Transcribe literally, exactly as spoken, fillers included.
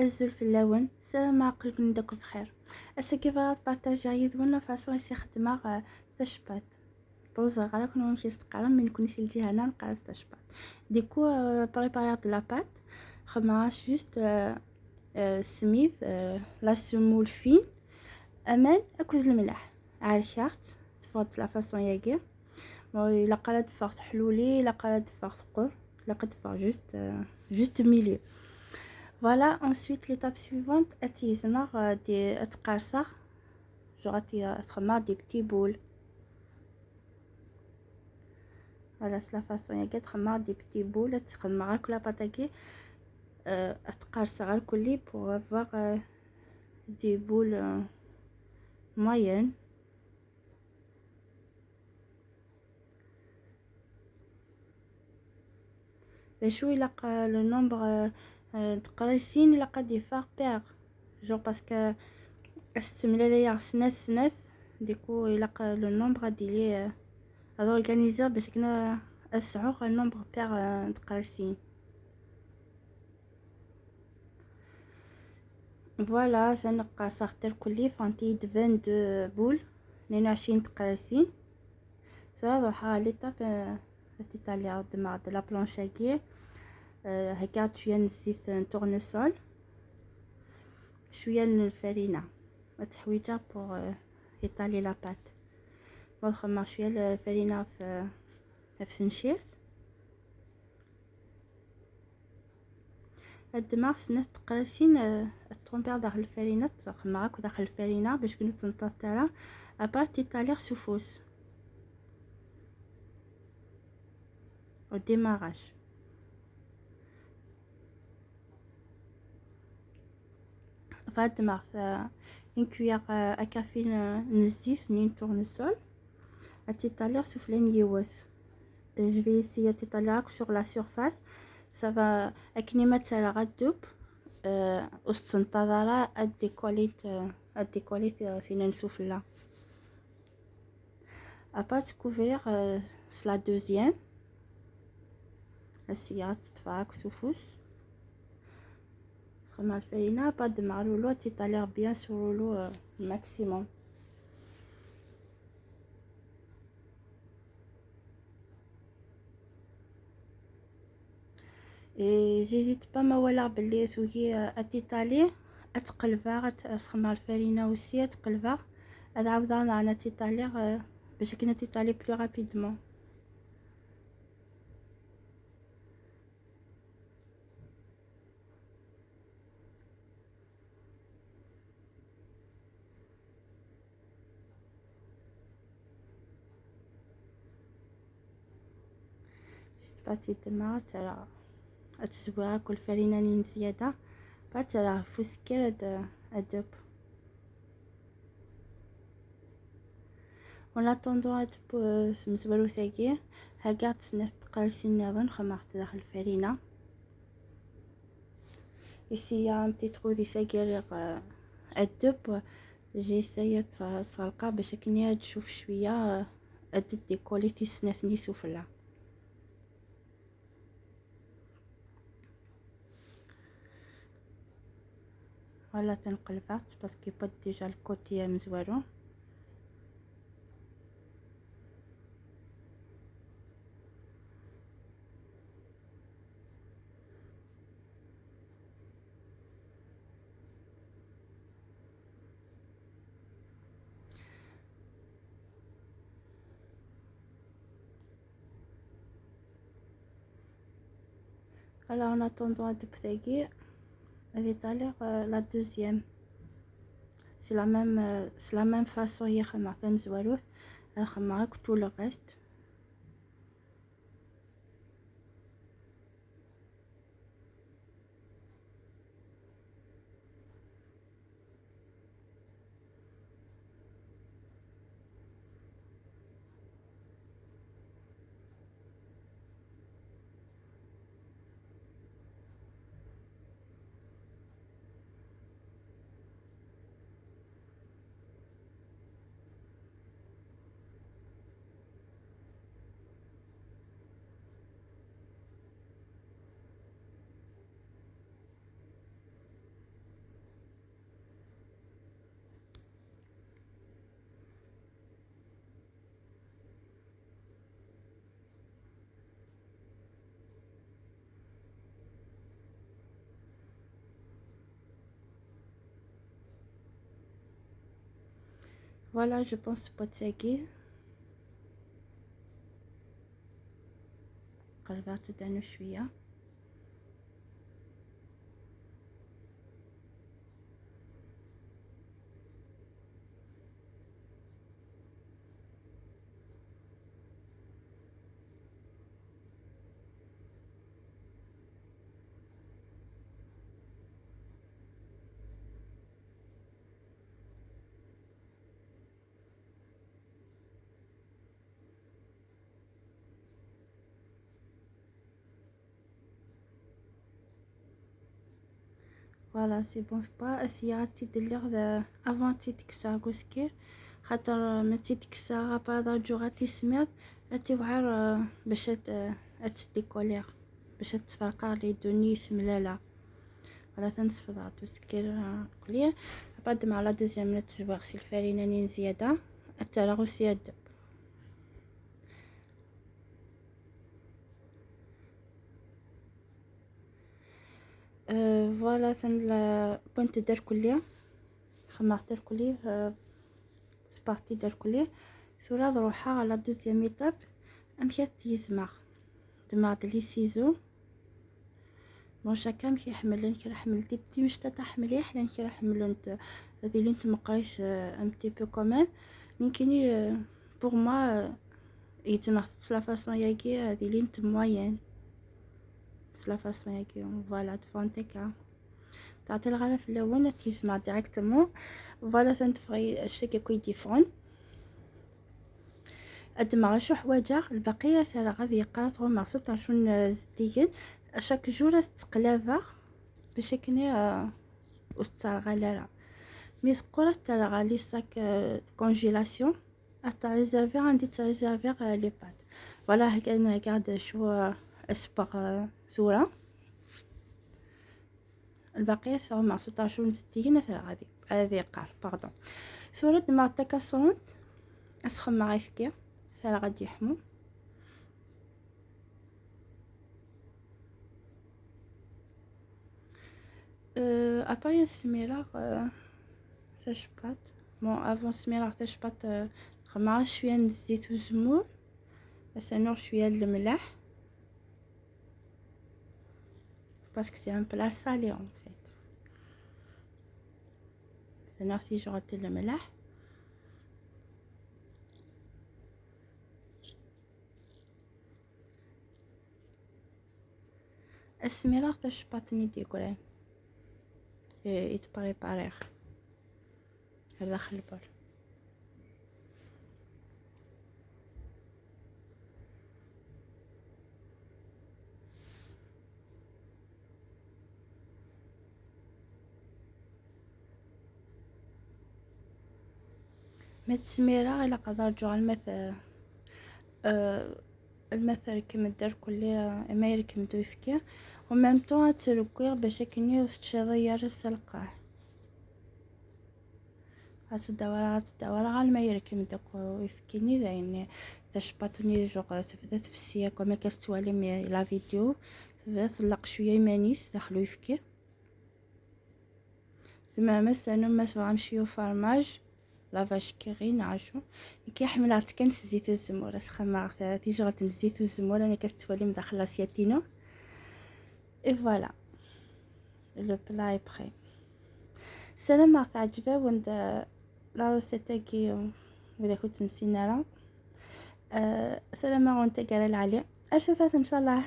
Azul fell-awen, ssarameɣ aql-iken-id akk bxir. Ass-agi bɣiɣ ad partajiɣ yid-wen la façon i s-ixeddmeɣ, euh, tacebbaḍt. Ur ẓriɣ ara kunwi amek i s-teqqarem, mais nekkni si lǧiha-nneɣ neqqar-as tacebbaḍt. Du coup, euh, prépariɣ-d la pâte, xedmeɣ-as juste, euh, euh, ssmid, euh, la semoule fine, aman akked lemleḥ. Ɛerkaɣ-tt, teffeɣ-d la façon-yagi. Bon, ilaq ara d-teffeɣ teḥluli, ilaq ara d-teffeɣ teqqur, ilaq ad d-teffeɣ juste, euh, juste milieu. Voilà, ensuite, l'étape suivante, ad tt-gezmeɣ, euh, des, ad tt-qqerṣeɣ, genre ad tt-, ad xedmeɣ des petits boules. Voilà, c'est la façon-yagi ad xedmeɣ des petits boules, ad tt-xedmeɣ akk la pâte-agi, euh, ad tt-qqerṣeɣ irkelli pour avoir, euh, des boules, euh, moyennes. D acu ilaq, euh, le nombre, euh, euh, n teqracin ilaq ad yeffeɣ pair. Genre parce que ad s-ttemlalayeɣ snat snat, du coup ilaq, euh, le nombre ad yili, euh, ad organiziɣ bac akken, euh, ad sɛuɣ le nombre pair, euh, n teqracin. Voilà, ça نقص أكثر كل فانتي de vingt-deux boules، اثنين وعشرين تقراسين. صراحة روحها l'étape، آه، هاتي تالي عاود مع la planche هاكي. آه، هاكي عاد شوية نزيت tournesol، شوية الفرينة، التحويجة pour، آه، يطالي la pâte. ونخمر شوية الفرينة في، في سنشيرت. الدماغ سنات تقراسين، آه، الطومبير داخل الفرينة، تخمر هاك داخل الفرينة باش كنت تنطط ترى. أبار تيطاليغ سوفوس. والديماغاج. بعد ما، آه، une cuillère، آه، à café ن-، نزيت منين tournesol. هاد تيطاليغ سفلان يوث. Je vais essayer تيطاليغ sur la surface. Ça va، أكني ما تسالى غدوب. آه، أستنطاضرة أديكوليت، آه، أديكوليت، آه، فينا نسفلى. أبار تكوفريغ، آه، la deuxième. السيارة تتفاك سوفوس. خمر الفرينة، بعد ما رولو تيطاليغ bien sur رولو، آه، maximum. إي، j'hésite pas، ما ولا بلي سوقي، آه، اتيطالي، اتقلبها، ات-، اتخمر الفرينة وسي اتقلبها، اتعاودها انا تيطالي، آه، باش كنا تيطالي plus rapidement. Juste بعد تما ترى تسويها كل فرينة نين زيادة، بعد ترى فوسكر هاد، هادوب. En attendant هاد بو-، سمسبرو تاكي، ها كاع تسنى تقرسي النظام خمرت داخل الفرينة. Ici un petit trou دي ساكيريغ، آه، الدب. جي سايا تص-، تصلقة باش كني تشوف شوية، آه، الدب ديكولي في سناتني سفلى. Voilà تنقلبات parce que pas déjà الكوتي مزوالو. Alors, en attendant هاد البثاقي، هادي طالع، آه، la deuxième. C'est la même، آه، c'est la même façon، هي خدمة في مزواروث، آه، خدمة هاك tout le reste. Voilà, je pense boîte-agi. قربت تدهنو شوية. Voilà, c'est bon, c'est pas اسيا تيدليغ ذا افون تيدكسا غوسكير، خاطر ما تيدكسا غابا ضا جوغا تيسميض اتي وعر باش اتديكولير، باش اتفرقا لي دوني سملالا. Voilà, تنسفض غاتو سكير كلير. بعد مع la deuxième نتزوغ سي الفرينة نين زيادة، اترى غو سيادة. أه، voilà, سن لا بوانت دار كلية، خمار دار كلية، أه، سبارتي دار كلية. سورة روحها على دوزيام ايطاب. أمشي تيزمع دماغ لي سيزو. بون، شاكا مشي حمل، لان كي راه حمل دي، دي مش تاع حمل يا حلان كي راه حمل انت. هذه اللي انت مقريش، أه، un petit peu quand même. من كيني، أه، pour moi، أه، يتمخ لا فاصون ياكي، هذه اللي انت moyenne. لا فاصون ياكي، voilà، دفونتيكا. تعطي الغرف الأول، تيسمع directement. Voilà، تنتفغي الشكل كوي ديفون. قد ما غشو حواجه البقية سارة غادي يقرا تغو مع سطاشون زديين. شاك جورة تقلابة باش كني، آه، وستار غالارة. مي سقورة ترى غالي ساك، آه، كونجيلاسيون. أتا ريزيرفي، عندي تريزيرفي، آه، لي بات. Voilà، هكا أنا قاعدة شو، آه، أسبق، آه، صورة. البقية سوا مع سطاشون ستين، ثلاثة غادي، هذه قار، باردون. سورة ما تكسرون، أسخن مع يفكي، ثلاثة غادي يحمو. أه، أبايا السميرة، أه، تشبات. بون، أفون السميرة تشبات، أه، خمعة شوية من الزيت والزمور، بس نوع شوية الملح. Parce que c'est un plat salé, en fait. C'est نفسي جربت الملح. السميرة فاش باطني ديكوري. إيه، يتبريباريغ. هذا خلبر. ما تسميرة إلا قدر جو المثل. آه، المثل كم الدار كلها ما يركم دو يفكي. ومام طون تركويغ باش كني وتشري يرس القاع. هتدور، هتدور على ما يركم داك ويفكيني داين. تشبطني جوغ سفدات في السياق وما كاستوالي مي لا فيديو. سفدات لق شوية مانيس داخلو يفكي. زعما مثلًا ما سوا نمشيو فرماج، la vache qui rit نعرفو. كي حملات كان زيت والزمور، اسخمار ثلاثة جرات زيت والزمور، أنا كتولي من داخل لاسياتينو. Et voilà. Le plat est prêt. سلام، ما تعجبه وند لا روسيت كي ولا كنت نسينا راه. أه، سلام، ما غنت قال العلي. أشوفك إن شاء الله.